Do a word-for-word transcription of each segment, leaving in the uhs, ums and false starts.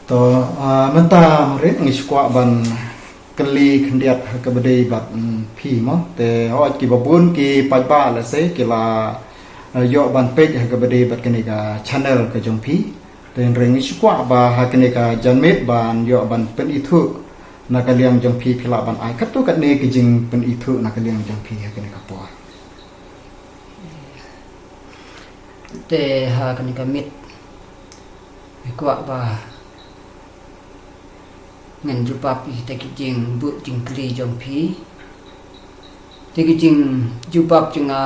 To, ah, mynta Marit ngi shu kwah ban kylli khyndiat ha kaba dei bad, mm, phi mo. Te hooid kiba bun ki paidbah lehse ki la, ah, ïoh ban peit ha kaba dei bad kane ka channel ka jong phi. Te hynrei ngi shu kwah ba ha kane ka janmiet ban ïoh ban pynithuh na ka liang jong phi, phi lah ban ai katto katne ki jingpynithuh na ka liang jong phi ha kane ka por. Te ha kane ka miet ngi kwah ba ngan jubab ïa kita ki jingbuh jingkylli jong phi. Te ki jingjubab jong nga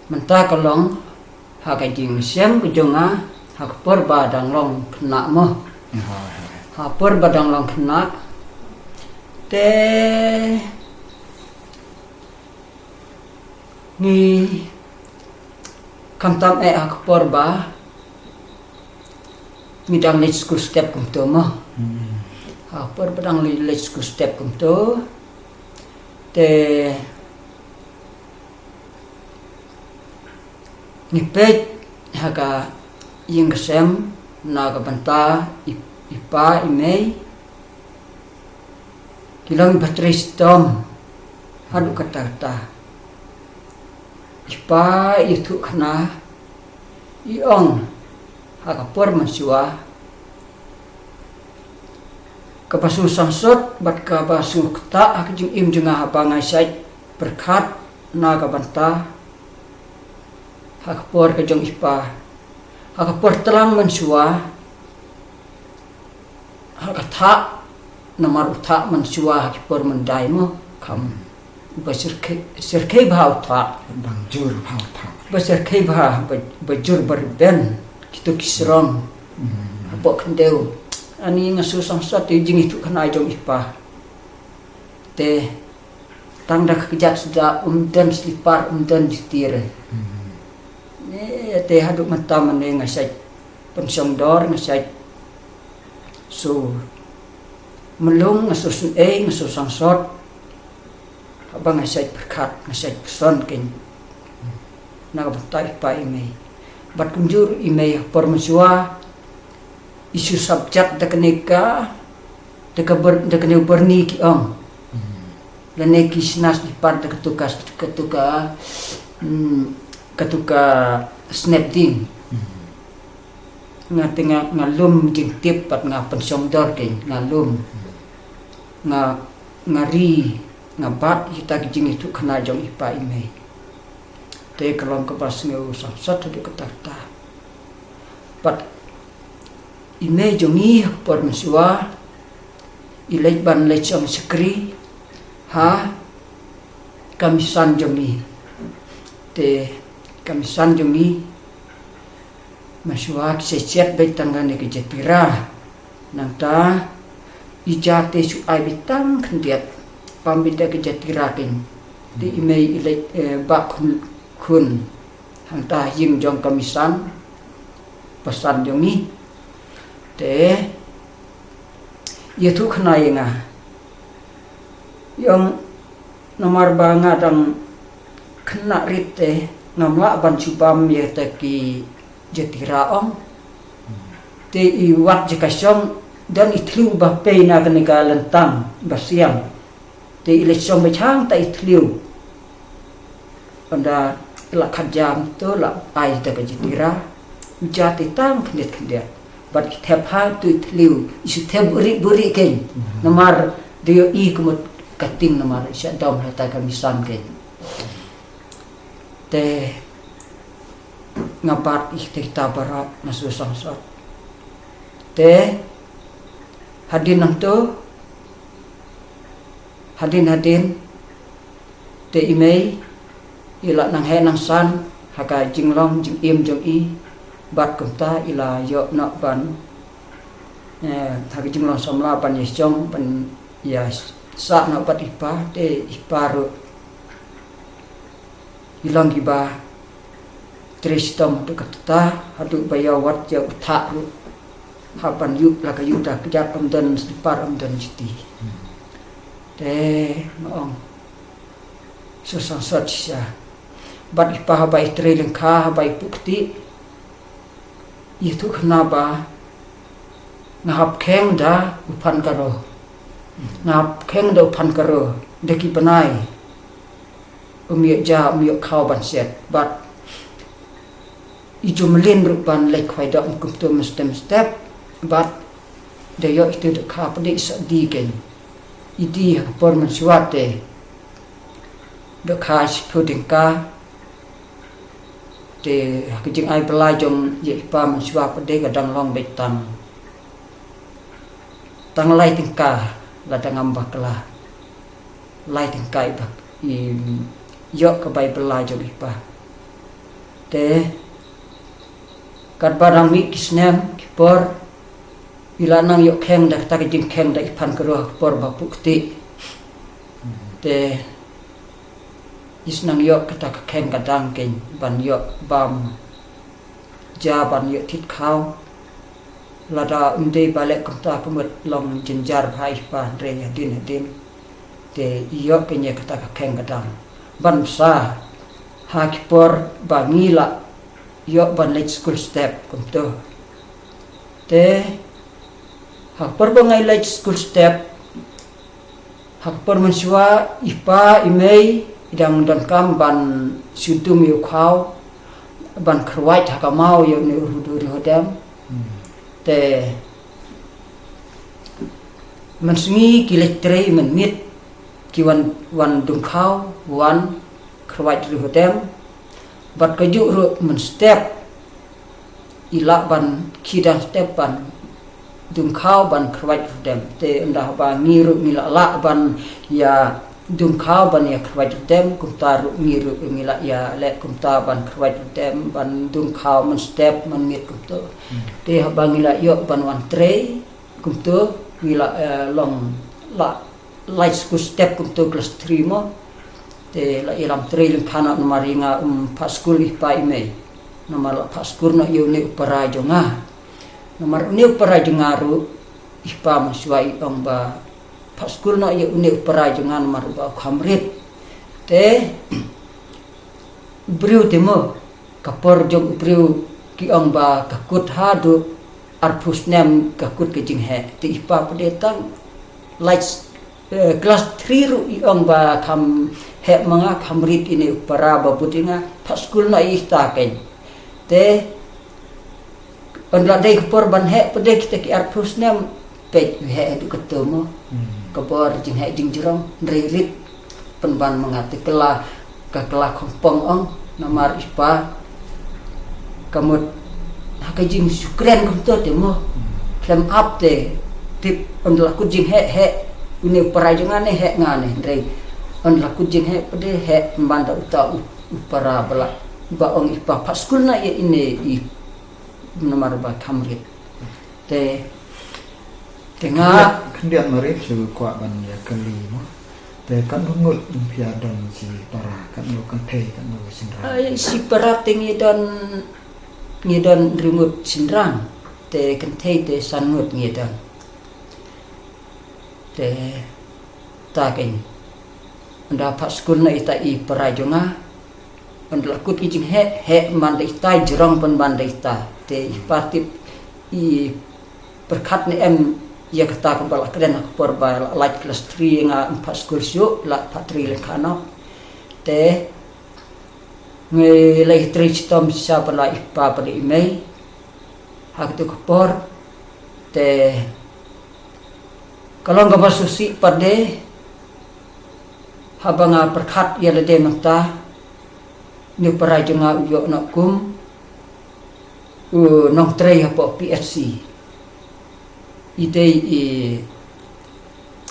mynta ka long ha ka jingshem ka jong nga ha ka por ba dang long khynnah mo. Ha por ba dang long khynnah te ngi khamtam eh ha ka por ba ngi dang leit skul step kumto mo. Ha ka por ba dang leit skul step kumto te ngi peit ha ka ïing ka sem na ka bynta i, i pa i mei ki long ba trei shitom haduh katta katta. I pa i thuh khana i ong ha ka por mynshuwa kaba sngewsangsot bad kaba sngewkta ha ka jingim jong nga haba nga shait pyrkhat na ka bynta ha ka por ka jong i pa ha ka por tlang mynshuwa ha ka thah namar u thah mynshuwa ha ki por myndai mo kham ba syrkhei syrkhei bha u thah. Bang jur bha u thah. Ba syrkhei bha ba, ba jur ba rben kito ki srong hapoh khyndew. Ani nga sngewsangsot ïa jingithuh khana jong i pa. Te tang da ka kjat sda um don slipar um don juti re. Te haduh mynta mane nga shait pynshong dor nga shait so mlung nga so sngewei nga so sangsot. Haba nga shait pyrkhat nga shait pyrshon kein na ka bynta i pa i mei. Bad kumjuh i mei ha por mynshuwa i shu subject da kane ka da ka bor da kane u borni ki ong. Lane ki shna slipar da katu ka katu ka mm, katu ka snap ding. Nga te nga nga lum jingtip pat nga pynshong dor kein nga lum. Nga nga ri nga bat ïa kita ki jingithuh khana jong i pa i mei. Te ka long kaba sngew sangsot haduh katta katta. Pat i mei jong ngi ha ka por mynshuwa i leit ban leit shong shakri ha ka mission jong ngi. Te ka mission jong ngi mynshuwa ki shet shet beit tang kane ka jatira. Nangta i jate shu ai beit tang khyndiat pam beit da ka jatira kein. Te i mei i leit eh, ba khun khun hangta ha ïing jong ka mission pasan jong ngi. Te ïathuh khana ïa nga ïong namar ba nga dang khynnah rit te ngam lah ban shu bam ïa ta ki jatira ong. Te i wat jaka shong don i thliew ba pei na kane ka lyntang ba siang. Te i leit shong ba jhang ta i thliew. Ynda i la khat jam to la ai ta ka jatira. Jate tang khyndiat khyndiat bad i thep ha to i thliew i shu thep buri buri kein. Namar de ïoh i kumut ka ting namar i sha dom ha ta ka mission kein. Te nga bat ïa kita baroh nga shu sangsot. Te hadien nangto hadien hadien te i mei i la nang heh nang san ha ka jinglong jingim jong i bad kumta i la ïoh noh ban eh, ha ka jinglong samla ban ïa shong ban ïa sah noh bad i pa te i pa ruh i long kiba trei shitom haduh katta haduh ba ïa wat ïa u thah ruh ha ban ïuh la ka ïuh da kjat ym don slipar ym don juti. Te nga ong shu sangsot shisha bad i pa haba i trei lyngkha haba i pukti ïathuh khana ba Nga hap kheng da u phan karo. Nga hap kheng da u phan karo. Da ki bnai. Um ïoh ja, um ïoh khaw ban set. Bad i ju mlien ruh ban leit khwai doh kumto mynstep mynstep. Bad da ïoh itu da kha pdeng sa di ken. I di ha ka por mynshuwa te. Da kha shiphew tyngka. Te ha ka jingai bylla jong ïa i pa mynshuwa pat de ka dang long beit tang. Tang lai tyngka lada ngam bakla. Lai tyngka i bak i ïoh ka bai bylla jong i pa. Te katba dang mih ki snem ki por i la nang ïoh kheng da kata ka jingkheng da i phan karo ha ka por ba puk kti. Te i snang ïoh kata ka kheng ka dang ken ban ïoh bam ja ban ïoh thit khaw. Lada um dei ba leh kumta ka mut long jynjar bha i pa hynrei hadien hadien. Te i ïoh kane kata ka kheng ka dang ban bsa ha ki por ba ngi la ïoh ban leit skul step kumto. Te ha ka por ba ngi leit skul step ha ka por mynshuwa i pa i mei i dang donkam ban shu dum ïa u khaw ban khrwait ha ka maw ïa une u riewhadem. Te mynsngi ki leit trei mynmiet ki wan wan dum khaw wan khrwait riewhadem. Bad kajuh ruh mynstep i lah ban khie dang step ban dum khaw ban khrwait riewhadem. Te ynda ba ngi ruh ngi lah lah ban ïa dum khaw ban ïa khrwait riewhadem kumta ruh ngi ruh ngi lah ïa leh kumta ban khrwait riewhadem ban dum khaw mynstep mynmiet kumto. Te haba ngi lah ïoh ban wan trei kumto ngi lah long lah lai skul step kumto klas three mo. Te lah ïalam trei lyngkha noh namar ïa nga um pat skul i pa i mei. Namar lah pat skul noh ïa une u para jong nga. Namar une u para jong nga ruh i pa mynshuwa i ong ba pat skul noh ïa une u para jong nga namar ba u kham rit. Te u briew te mo ka por jong u briew ki ong ba ka kut haduh arphew snem ka kut ka jingheh. Te i pa pat de tang lai klas three ruh i ong ba kham heh ma nga kham rit ine u para ba bud ïa nga pat skul noh ïa ita ken. Te ynda la dei ka por ban heh pat de kita ki arphew snem peit u heh haduh kato mo. Ka bor jingheh jingjrong hynrei rit pynban ma nga te kylla ka kylla khongpong ong namar i pa ka mut ha ka jingshukren kumto te mo. Khlem ap te tip ynda la kut jingheh heh une u para jong nga ne heh nga ne hynrei ynda la kut jingheh pat de heh pynban da uta u para ba la ba ong i pa pat skul noh ïa ine i namar ba kham rit. Te te nga khyndiat marit shu kwah ban ïa kylli mo. Te katno ngut phi ïa don shi para katno kynthei katno shynrang? Shi para te ngi don ngi don hynriew ngut shynrang te kynthei te san ngut ngi don. Te ta ken ynda pat skul noh ita i para jong nga. Ynda la kut ki jingheh heh man da ita jrong pynban da ita te i pa tip i pyrkhat ne em ïa kata kaba la kren ha ka por ba la lait klas three nga ym pat skul shuh la pat trei lyngkha noh. Te ngi la ïa trei chitom shisha pat la i pa pat la i mei ha kata ka por. Te ka long kaba sngewsih pat de haba nga pyrkhat ïa lade mynta. Une u para jong nga u ïoh noh kum u nongtrei hapoh P H C. I dei i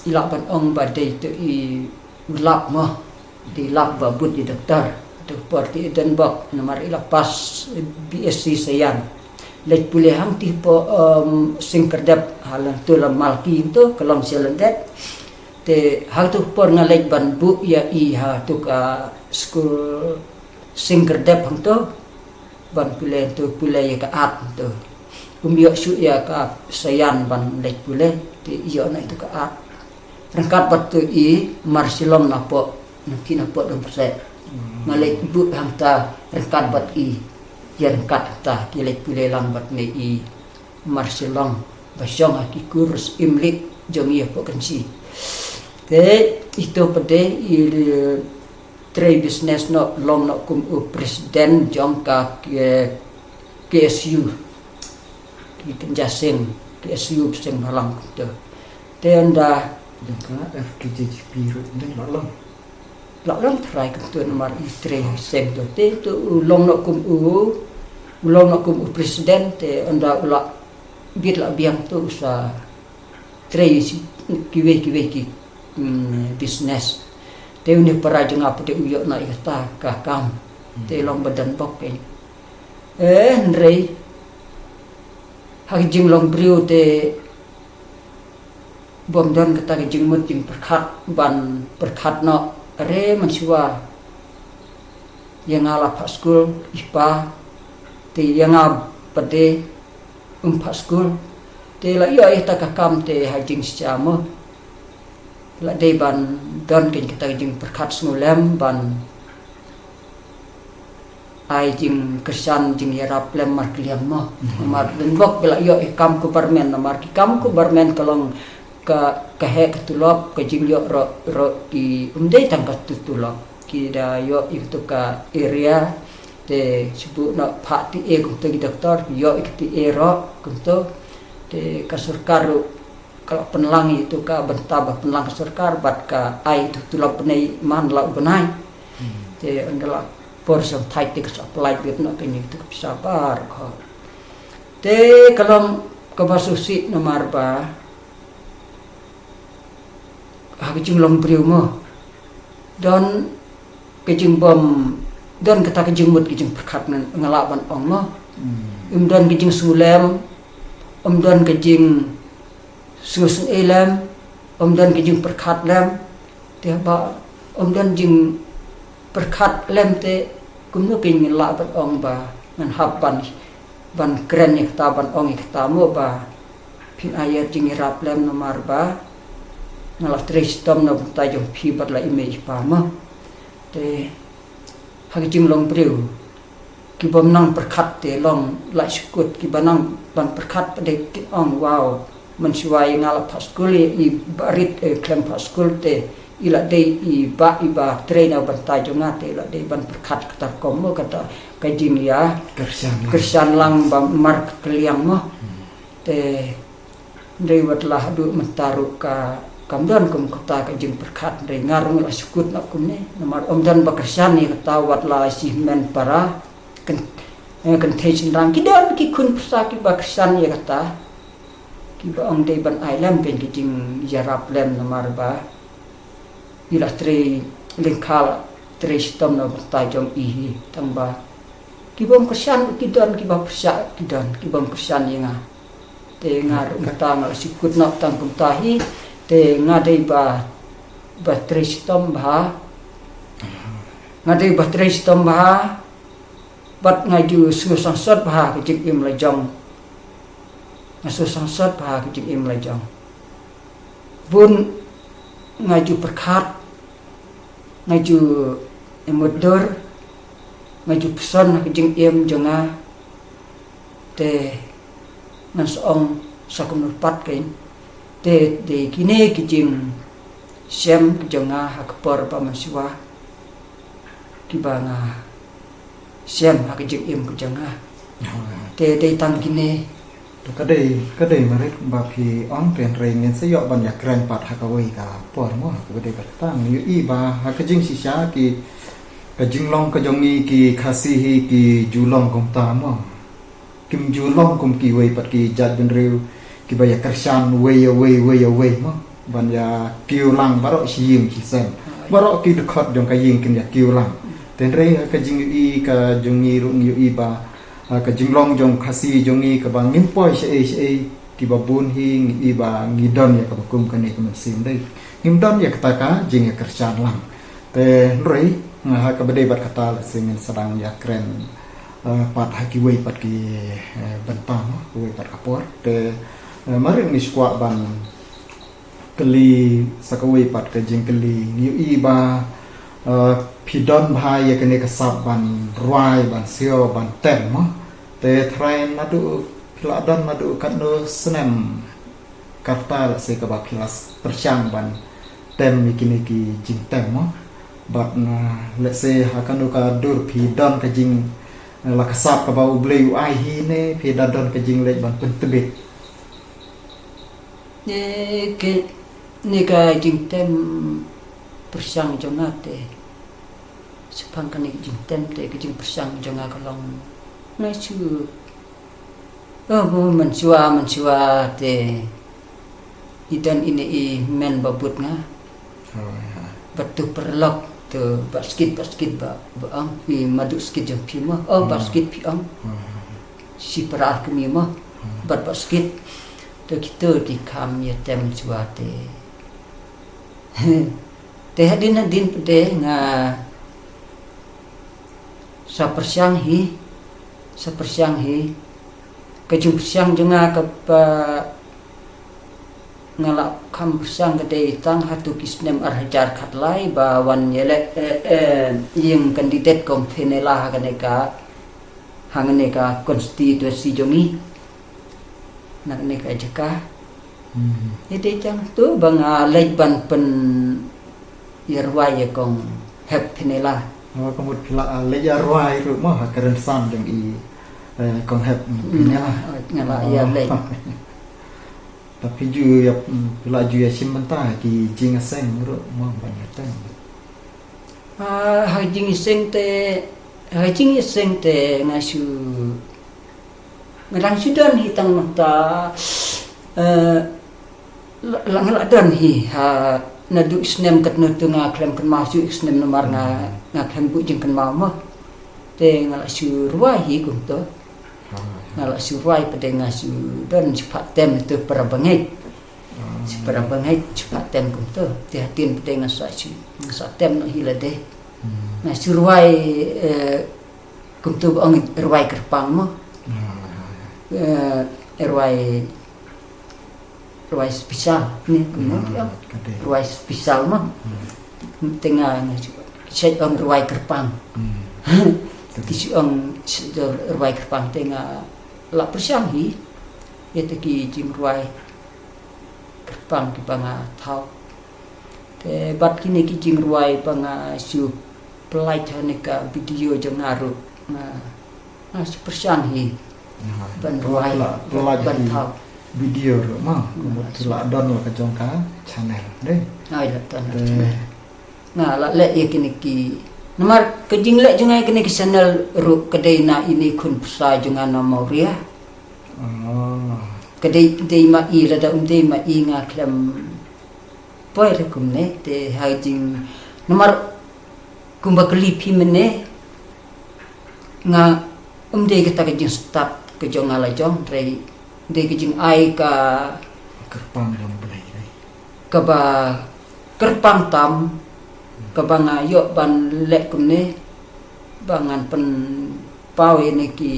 i lah ban ong ba dei to i u lab mo. Dei lab ba bud i doktor. To por te i don bok namar i la pass B S C Saian. Leit pule hangtei hapoh Syngkardep ha lynter Malki to ka long sha lyndet. Te ha to por nga leit ban buh ïa i ha to ka skul Syngkardep hangto. Ban pule to pule ïa ka at to. Um ïoh shuh ïa ka Saian ban leit pule te ïoh na ito ka at. Ryngkat bad to i Marsilong napoh nangki napoh dong pse. Nga leit buh hangta ryngkat bad i. Ïa ryngkat hangta ki leit pule lang bad me i Marsilong. ba shong ha ki kur im lik jong ïa pok kan si. Te ito pat de i trei business noh, long noh kum u president jong ka K S U. Ki kynja seng K S U seng balang kumto. Te ynda jong ka F K J G P ruh dei la long. La long trai kumto namar i trei seng to. Te to u long noh kum u u long noh kum u president te ynda u la bit la biang to u sa trei kiwei kiwei ki business. Te une para jong nga pat de u ïoh noh ïa kata ka kam. Te long ba don bok kein. Eh, hynrei ha ka jinglong briew te bym don kata ka jingmut jingpyrkhat ban pyrkhat noh. Are mynshuwa ïa nga la phah skul i pa, te ïa nga pat de um phah skul. Te la ïoh ïa kata ka kam te ha jingshisha mo la dei ban don kein kata ka jingpyrkhat sngewlem ban ai jingkyrshan jingïarap lem markylliang mo. Namar don bok ba la ïoh ïa ka kam ka barmen, namar ki kam ka barmen ka long ka ka heh ka tulop, ka jingïoh ruh ruh ki um dei tang ka tu tulop. Ki da ïoh ïa katu ka area te shu buh noh phah T A kumto ki doktor, ki ïoh ïa ka T A ruh kumto. Te ka sorkar ruh ka la pynlang ïa katu ka bynta ba pynlang ka sorkar bad ka ai tu tulop bnai man la u bnai. Te ynda la por sha thait te ka sa pynlait bit noh kein ïa katu ka pisa baroh. Te ka long kaba sngewsih namar ba ha ka jinglong briew mo don ka jingbym don kata ka jingmut ka jingpyrkhat, nga lah ban ong mo. Ym don ka jingsngewlem, ym don ka jingsngewsynei lem, ym don ka jingpyrkhat lem. Te ba ym don jingpyrkhat lem te kumno kein ngi lah ban ong ba ngan hap ban ban kren ïa kata, ban ong ïa kata mo ba phin ai ïa jingïarap lem namar ba nga la trei shitom na bynta jong phi bad la i mei i pa mo. Te ha ka jinglong briew ki bym nang pyrkhat te long la shu kut, ki ba nang ban pyrkhat pat de ki ong wow, mynshuwa ïa nga la phah skul, i ba rit, eh, khlem phah skul te i la dei i ba i ba trei na bynta jong nga te i la dei ban pyrkhat kata rukom mo, kata ka jingïa kyrshan lang ba markylliang mo. Te hynrei wat la haduh mynta ruh ka kam don kum kata ka jingpyrkhat, hynrei nga ruh nga la shu kut noh kumne namar ym don ba kyrshan ïa kata, wat la shi hynmen para kynthei shynrang ki don ki khun pyrsa ki ba kyrshan ïa kata, ki ba ong dei ban ai lem kein ka jingïarap lem namar ba i la trei lyngkha, la trei shitom na bynta jong i hi, tang ba ki bym kyrshan ki don, ki ba pyrshah ki don, ki bym kyrshan ïa nga. Te nga ruh mynta nga la shu kut noh tang kumta hi. Te nga dei ba ba trei shitom bha, nga dei ba trei shitom bha bad nga ju sngewsangsot bha ka jingim la jong. Nga sngewsangsot bha ka jingim la jong. Bun nga ju pyrkhat, nga ju mutdur, nga ju pynsan ha ka jingim jong nga. Te ngan sa ong sa kumno pat kein. Te de kine ki jingshem ki jong nga ha ka por ba mynshuwa ki ba nga shem ha ka jingim ka jong nga. Te dei tang kine. To ka dei, ka dei marit ba phi ong, te hynrei ngin sa ïoh ban ïa kren pat ha kawei ka por mo, ha kaba dei pat kata. Ngi ïohi ba ha ka jingshisha ki, ka jinglong ka jong ngi ki Khasi hi ki ju long kumta mo. Kim ju long kum kiwei pat ki jaitbynriew ki ba ïa kyrshan wei ïa wei, wei ïa wei mo. Ban ïa kiew lang baroh shi ïing shi sem. Baroh ki dkhot jong ka ïing kin ïa kiew lang. Te hynrei ha ka jingïohi ka jong ngi ruh ngi ïohi ba ha ka jinglong jong Khasi jong ngi kaba ngim poi shaei shaei, ki ba bun hi ngi ïohi ba ngi don ïa kaba kum kane ka mynsiem dei. Ngim don ïa kata ka jingïakyrshan lang. Te hynrei ha kaba dei bad kata la sngewsih ngin sa dang ïa kren, eh, pat ha kiwei pat ki, eh, bynta mo, kiwei pat ka por. Te, eh, marit ngi shu kwah ban kylli sa kawei pat ka jingkylli, ngi ïohi ba, eh, phi don bha ïa kane ka sap ban rwai, ban siew, ban tem mo. Te trai naduh Phi la don naduh katno snem ka rta, lehse, kaba phi la pyrshang ban tem ïa kine ki jingtem mo? Bad na, lehse, ha kano ka dur phi don ka jing, eh, la ka sap kaba U Blei u ai hi ne phi da don ka jingleh ban pyntbit? Ne ke, ne ka jingtem pyrshang jong nga te, shaphang kane ka jingtem te, ka jingpyrshang jong nga ka long, nga shu, oh, mynshuwa, mynshuwa te, i don ine i men ba bud nga. Oh, ya. Bad tu paralok tu ba skit, ba skit ba, ba ong, i madu skit jong phi mo. Oh, ba skit phi ong. Oh, ya. Shi para kmie mo. Hmm. Bad ba skit. Tu kito ki kam ïa tem shuwa te. Te hadien hadien pat de nga sa pyrshang hi, sa pyrshang hi. Ka jingpyrshang jong nga kaba nga la kham pyrshang ka dei tang ha tu ki snem ar hajar khatlai ba wan ïaleh, eh, eh, ïing candidate kum Fenella ha kane ka, ha kane ka constituency jong ngi. Na kane ka jaka. Hmm. Ïa dei tang tu ba nga leit ban pyn ïa rwai ïa kong Hep Fenella. Oh, ka mut phi la, ah, leit ïa rwai ruh mo ha ka rynsan jong i, eh, kong Hep Fenella. Hmm, nga la ïa leit. Tapi ju ïa, hmm, phi la ju ïa shim bynta ki jingïaseng ruh mo ban ïa tem. Ah, ha jingïaseng te, ha jingïaseng te nga shu, nga dang shu don hi tang mynta, eh, la, la nga la don hi ha naduh snem katno tu nga khlem kynmaw shu snem namar nga, nga khlem buh jingkynmaw mo. Te nga la shu rwai hi kumto. Nga la shu rwai pat de nga shu don shu pat tem tu para bangeit. Shu para bangeit shu pat tem kumto. Te hadien pat de nga sa shu, nga sa tem noh hi lade. Hmm. Nga shu rwai, eh, kumto ba ong rwai kyrpang mo. Ah, ya, ya. Eh, rwai, rwai special ne kumno ki ong. Ka dei. Rwai special mo. Hmm. Te nga, nga shu, shu ong rwai kyrpang. Hmm. Ki shu ong shu rwai kyrpang te nga la pyrshang hi. Ïa te ki jingrwai kyrpang kiba nga thaw. Te bad kine ki jingrwai ba nga shu pynlait ha kane ka video jong nga ruh. Nga, nga shu pyrshang hi. Ban rwai, ban thaw. Video ruh mo. Kumut ki la don la ka jong ka channel. Dei. Ai la don ka channel. Nga la leh ïa kine ki. Namar ka jingleh jong nga ïa kine ki channel ruh ka dei na ine i khun pyrsa jong nga na Mawria. Oh. Ka dei, dei ma i, lada um dei ma i nga khlem poi re kumne, te ha jing, namar kumba kylli phi mynne, nga um dei kata ka jingstad ka jong nga la jong, hynrei dei ka jingai ka kyrpang jong U Blei, eh. Kaba kyrpang tam, kaba nga ïoh ban leh kumne, ba ngan pynpaw ïa kine ki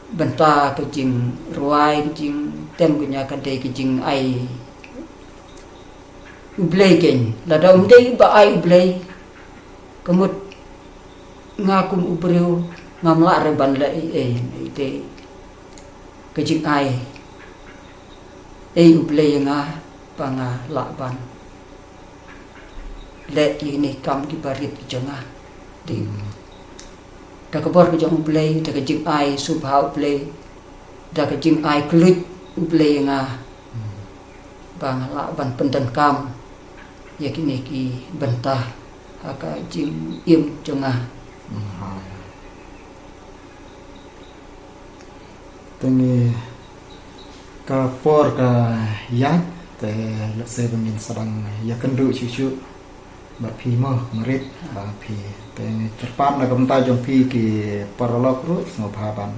bynta ka jingrwai, ka jingtem, kane ka dei ka jingai U Blei keiñ. Lada um dei ba ai U Blei, ka mut nga kum u briew ngam lah re ban leh ei ei, dei ka jingai. Ei U Blei ïa nga ba nga lah ban leh ïa kine ki kam kiba rit ki jong nga. Dei. Hmm. Da ka bor ka jong U Blei, da ka jingai sngewbha U Blei, da ka jingai kylluid U Blei ïa nga. Hmm. Ba nga lah ban pyndonkam ïa kine ki bynta ha ka jingim jong nga. Hmm. Te ngi, ka por ka ïaid, te lehse ba ngin sa dang ïakynduh shuh shuh bad phi mo, Marit, ba phi. Te ngi kyrpad na ka bynta jong phi ki paralok ruh, sngewbha ban,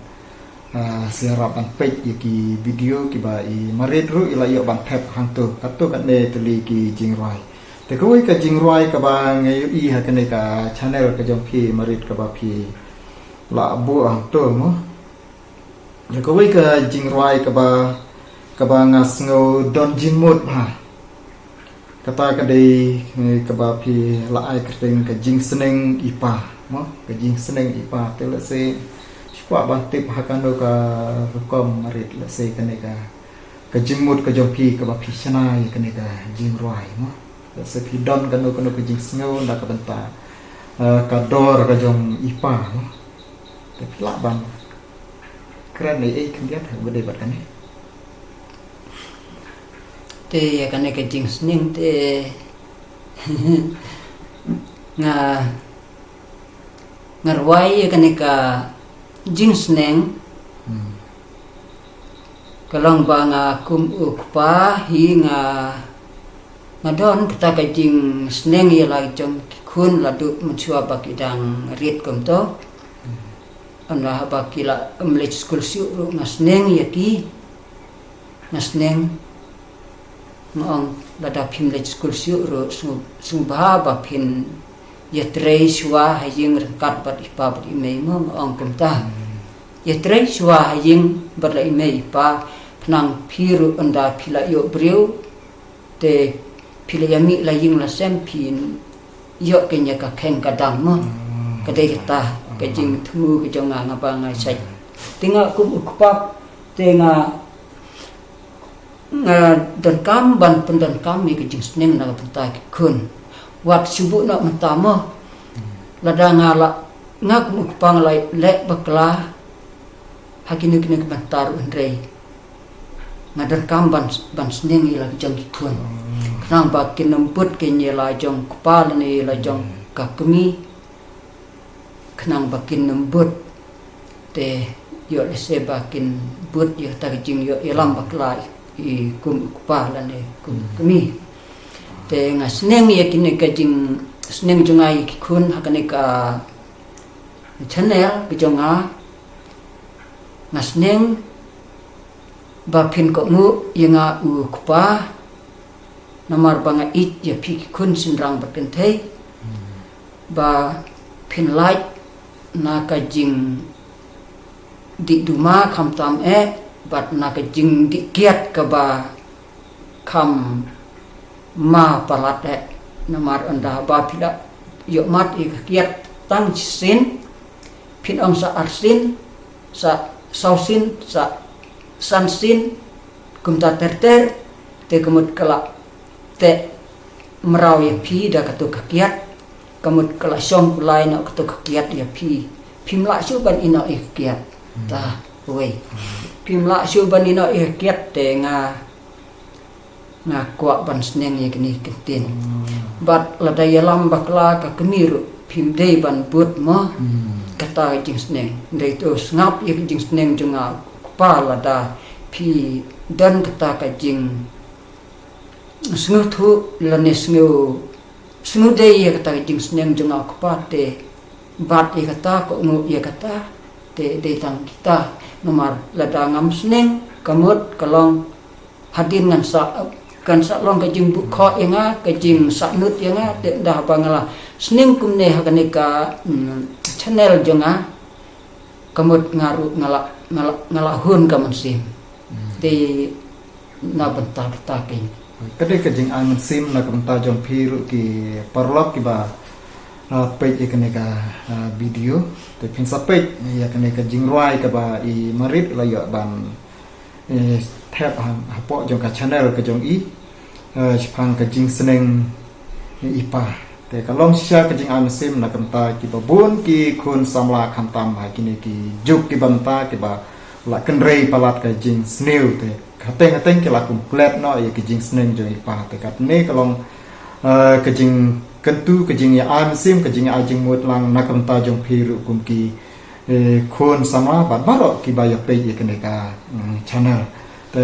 ah, sa ïarap ban peit ïa ki video kiba i Marit ruh i la ïoh ban thep hangto, katto katne tylli ki jingrwai. Te kawei ka jingrwai kaba nga ïohi ha kane ka channel ka jong phi, Marit, kaba phi la buh hangto mo. Ïa kawei ka jingrwai kaba, kaba nga sngew don jingmut bha. Kata ka dei, eh, kaba phi la ai kyrteng ka jingsneng i pa, mo? Ka jingsneng i pa, te lehse shu Kwah ban tip ha kano ka rukom marit, let's say, kane ka, ka jingmut ka jong phi kaba phi shna ïa kane ka jingrwai, no? Let's say phi don kano kano ka jingsngew na ka bynta, eh, ka dor ka jong i pa, no? Te phi lah ban kren ei ei khyndiat ha kaba dei bad kane. Te ïa kane ka jingsneng te nga, nga rwai ïa kane ka jingsneng. Hmm. Ka long ba nga kum u kpa hi nga, nga don kata ka jingsneng ïa la jong ki khun la duh mynshuwa ba ki dang rit kumto. Ynda haba ki la ym leit skul shuh ruh nga sneng ïa ki. Nga sneng, nga ong, lada phim leit skul shuh ruh sngew, sngew bha ba phin ïatrei shuwa ha ïing ryngkat bad i pa bad i mei mo, nga ong kumta. Ïatrei shuwa ha ïing bad la i mei i pa, khnang phi ruh ynda phi la ïoh briew, te phi la ïa mih la ïing la sem phin ïoh kane ka kheng ka dang mo. Hmm. Ka dei kata ka jingthmu ka jong nga, nga ba nga shait. Te nga kum u kpa te nga, nga donkam ban pyndonkam ïa ka jingsneng na ka bynta ki khun. Wat shu buh noh mynta mo. Lada nga la, nga kum u kpa nga la leh bakla ha kino kino ki bynta ruh hynrei nga donkam ban, ban sneng ïa la jong ki khun. Hmm. Khnang ba kin ym bud kane ïa la jong kpa lane ïa la jong ka kmie. Khnang ba kin ym bud. Te ïoh lehse ba kin bud ïa kata ka jingïoh ïalam bakla i, i kum u kpa lane kum u kmie. Te nga sneng ïa kine ka jingsneng jong nga ïa ki khun ha kane ka channel ka jong nga. Nga sneng ba phin kohnguh ïa nga u kpa, namar ba nga ïeit ïa phi ki khun shynrang bad kynthei, ba phin lait na ka jingdih duma khamtam eh, bad na ka jingdih kiad kaba kham ma palat eh, namar ynda ba phi la ïoh mad ïa ka kiad tang shisien, phin ong sa arsien, sa sawsien, sa sansien, kumta ter ter, te ka mut ka la teh mraw ïa phi da kato ka kiad, ka mut ka la shong kulai noh kato ka kiad ïa phi. Phim lah shuh ban ïeh noh ïa ka kiad. Hmm. Ta, wei. Hmm. Phim lah shuh ban ïeh noh ïa ka kiad te nga, nga kwah ban sneng ïa kine ki ktien. Hmm. Bad lada ïalam bakla ka kmie ruh phim dei ban bud mo. Hmm. Kata ka jingsneng. Dei to sngap ïa ka jingsneng jong nga u kpa lada phi don kata ka jing sngewthuh lane sngew, sngewdei ïa kata ka jingsneng jong nga u kpa te bat ïa kata, kohnguh ïa kata, te dei tang kita. Namar lada ngam sneng ka mut ka long hadien ngan sa, kan sa long ka jingbuh khoh ïa nga, ka jingsahnud ïa nga, te ynda haba nga la sneng kumne ha kane ka, mm, channel jong nga, ka mut nga ruh nga la, nga la, nga la hun ka mynsiem. Hmm. Te na bynta kata kein. Ka dei ka jingai mynsiem na ka bynta jong phi ruh ki paralok kiba, ah, peit ïa kane ka, ah, video. Te phin sa peit ïa kane ka jingrwai kaba i Marit la ïoh ban, eh, thep ha, hapoh jong ka channel ka jong i, eh, shaphang ka jingsneng i pa. Te ka long shisha ka jingai mynsiem na ka bynta kiba bun ki khun samla khamtam ha kine ki juk kiba mynta kiba la kynrei palat ka jingsniew te. Hateng hateng ki la kum klet noh ïa ka jingsneng jong i pa te katne ka long, eh, ka jingkyntu ka jingïai mynsiem ka jingïai jingmut lang na ka bynta jong phi ruh kum ki, eh, khun samla bad baroh kiba ïa peit ïa kane ka, mm, channel. Te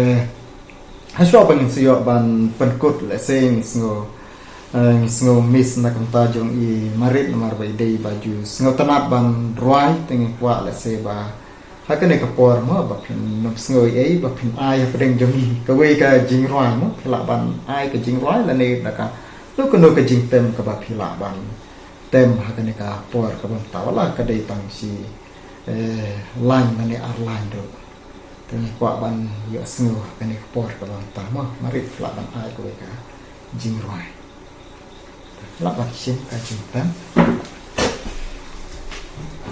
hashuwa ba ngin sa ïoh ban pynkut lehse ngi sngew, eh, ngi sngew miss na ka bynta jong i Marit namar ba i dei ba ju sngewtynnat ban rwai te ngi kwah lehse ba ha kane ka por mo ba phin nym sngew ei ei ba phin ai hapdeng jong ngi kawei ka jingrwai mo phi lah ban ai ka jingrwai lane da ka kano kano ka jingtem kaba phi lah ban tem ha kane ka por kaba mynta wat la ka dei tang shi, eh, lain lane ar lain ruh. Te ngi kwah ban ïohsngew ha kane ka por kaba mynta mo, Marit lah ban ai kawei ka jingrwai. Lah ban shim ka jingtem.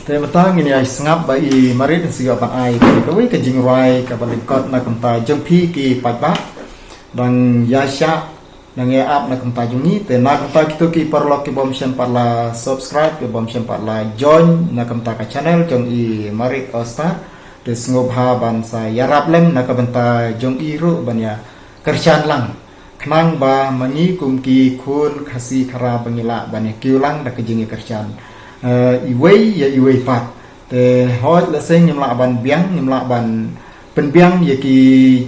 Te mynta ngin ïa sngap ba i Marit sa ïoh ban ai kawei ka jingrwai kaba lyngkot na ka bynta jong phi ki paidbah. Dang ïa shah, dang ïa ap na ka bynta jong ngi. Te na ka bynta kito ki paralok ki bym shym pat la subscribe, ki bym shym pat la join na ka bynta ka channel jong i Marit Ostar. Te sngewbha ban sa ïarap lem na ka bynta jong i ruh ban ïa kyrshan lang. Khnang ba ma ngi kum ki khun Khasi Khara ba ngi lah ban ïa kiew lang da ka jingïakyrshan. Eh, iwei ïa iwei pat. Te hooid lehse ngim lah ban biang, ngim lah ban pynbiang ïa ki,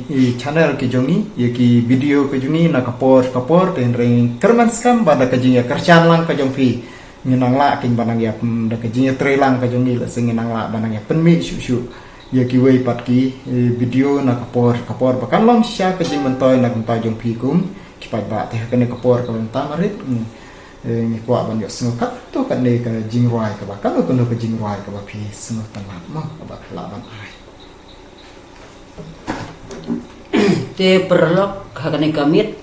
i channel ki jong ngi, ïa ki video ki jong ngi na ka por ka por, te hynrei kyrmen skhem ba da ka jingïakyrshan lang ka jong phi. Ngin nang lah kin ba nang ïa, mm, da ka jingïatreilang ka jong ngi lehse ngin nang lah ba nang ïa pynmih shuh shuh ïa kiwei pat ki, eh, video na ka por ka por ba kan long shisha ka jingmyntoi na ka bynta jong phi kum ki paidbah. Te ha kane ka por ka bynta Marit, mm, eh, ngi kwah ban ïohsngew katto katne ka jingrwai kaba, kano kano ka jingrwai kaba phi sngewtynnat mo kaba phi lah ban ai. Te paralok, ha kane ka miet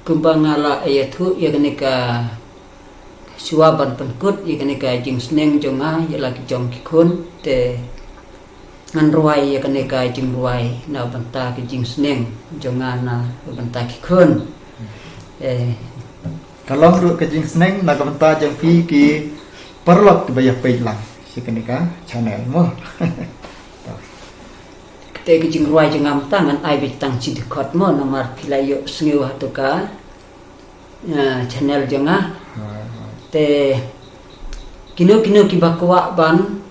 kumba nga la ïathuh ïa kane ka, shuwa ban pynkut ïa kane ka jingsneng jong nga ïa la ki jong ki khun, te ngan rwai ïa kane ka jingrwai na bynta ka jingsneng jong nga na bynta ki khun. Eh, ka long ruh ka jingsneng na ka bynta jong phi ki paralok kiba ïa peit lang sha kane ka channel mo. Te ka jingrwai jong nga mynta ngan ai beit tang shi dkhot mo, namar phi la ïohsngew ha kato ka, eh, channel jong nga. Te kino kino kiba kwah ban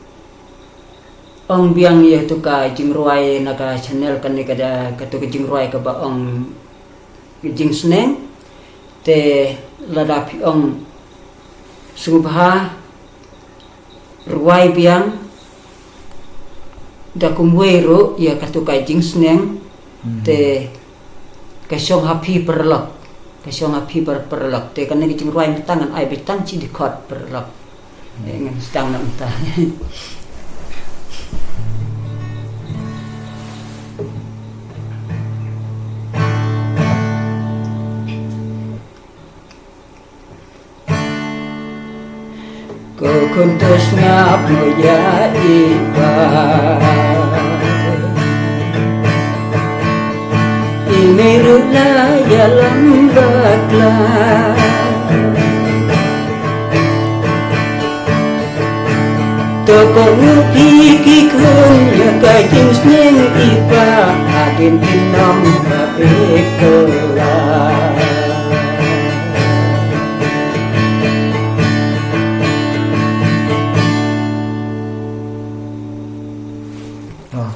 ong biang ïa kato ka jingrwai na ka channel kane ka da, kato ka jingrwai kaba ong jingsneng. Te lada phi ong sngewbha rwai biang da kumwei ruh ïa kato ka jingsneng. Te ka shong ha phi paralok, ka shong ha phi par-, paralok. Te kane ka jingrwai mynta ngan ai beit tang shi dkhot paralok. Eh, ngan sdang na mynta. Ko khun to sngap mo ïa i pa. I mei ruh la ïalam bakla. To kohnguh phi ki khun ïa ka jingsneng i pa, hadien phin ym pat peit kylla.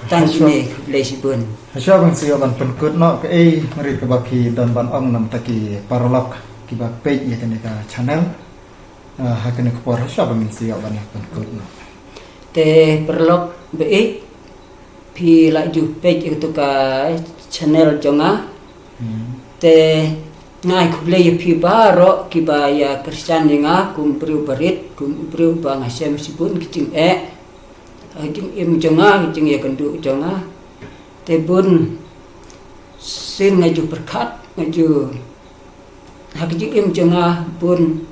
Tang kine, khublei shibun. Hashwa ban sa ïoh ban pynkut noh, kaei Marit kaba phi don ban ong na bynta ki paralok kiba peit ïa kane ka channel. Ah, ha kane ka por hashwa ba ngin sa ïoh ban ïa pynkut noh. Te paralok ba ïeit, phi la ju peit ïa kato ka channel jong nga. Te nga ai khublei ïa phi baroh kiba ïa kyrshan ïa nga kum briew barit, kum briew ba nga shem shibun ki jingeh ha ka jingim jong nga, ka jingïakynduh jong nga. Te bun sien nga ju pyrkhat, nga ju, ha ka jingim jong nga bun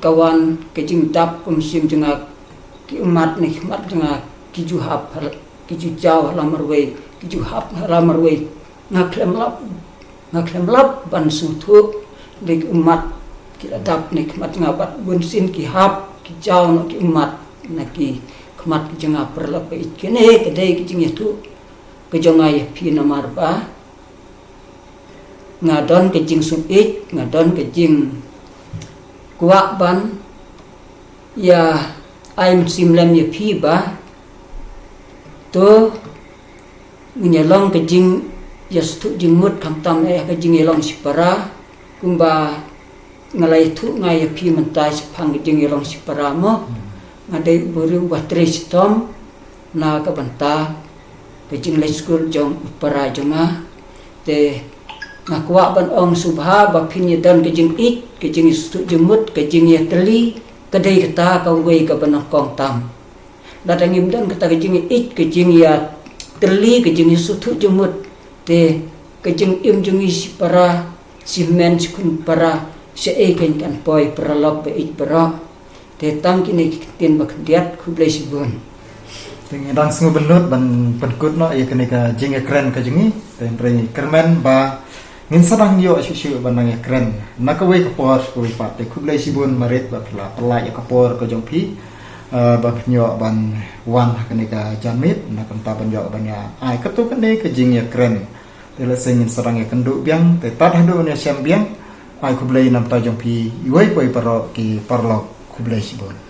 ka wan ka jingdap ka mynsiem jong nga, ki ummat ne ki khmat jong nga ki ju hap, ki ju jaw ha la marwei, ki ju hap ha la marwei. Nga khlem lap, nga khlem lap ban sngewthuh, dei ki ummat ki la dap ne ki khmat jong nga, bad bun sien ki hap ki jaw noh ki ummat na ki khmat ki jong nga. Paralok ba ïeit, kine ka dei ka jingïathuh ka jong nga ïa phi namar ba nga don ka jingsngewsih, nga don ka jingkwah ban ïa ai mynsiem lem ïa phi ba to ngin ïa long ka jingïasngewthuh jingmut khamtam eh ka jingïalong shipara, kumba nga la ïathuh nga ïa phi mynta shaphang ka jingïalong shipara mo. Nga dei u briew uba trei shitom na ka bynta ka jingleit skul jong u para jong nga. Te nga kwah ban ong sngewbha ba phin ïa don ka jingïeit, ka jingïasngewthuh jingmut, ka jingïatylli, ka dei kata kawei kaba nyngkong tam. Lada ngim don kata ka jingïeit, ka jingïatylli, ka jingïasngewthuh jingmut, te ka jingim jong ngi shipara, shimen shikhun para, shaei kein kan poi, paralok ba ïeit baroh. Te tang kine ki ktien ba khyndiat, khublei shibun. Te ngi dang sngewbha ban pynkut noh ïa kane ka jingïakren ka jong ngi. Te hynrei kyrmen ba ngin sa dang ïoh shuh shuh ban nang ïakren na kawei ka por kawei pat. Te khublei shibun marit ba phi la pynlait ïa ka por ka jong phi, eh, ba phin ïoh ban wan ha kane ka janmiet, na ka bynta ban ïoh ban ïa ai katto katne ka jingïakren. Te lehse ngin sa dang ïakynduh biang, te tad haduh ngin ïashem biang. Ai khublei na ka bynta jong phi iwei pa iwei baroh ki paralok, khublei shibun.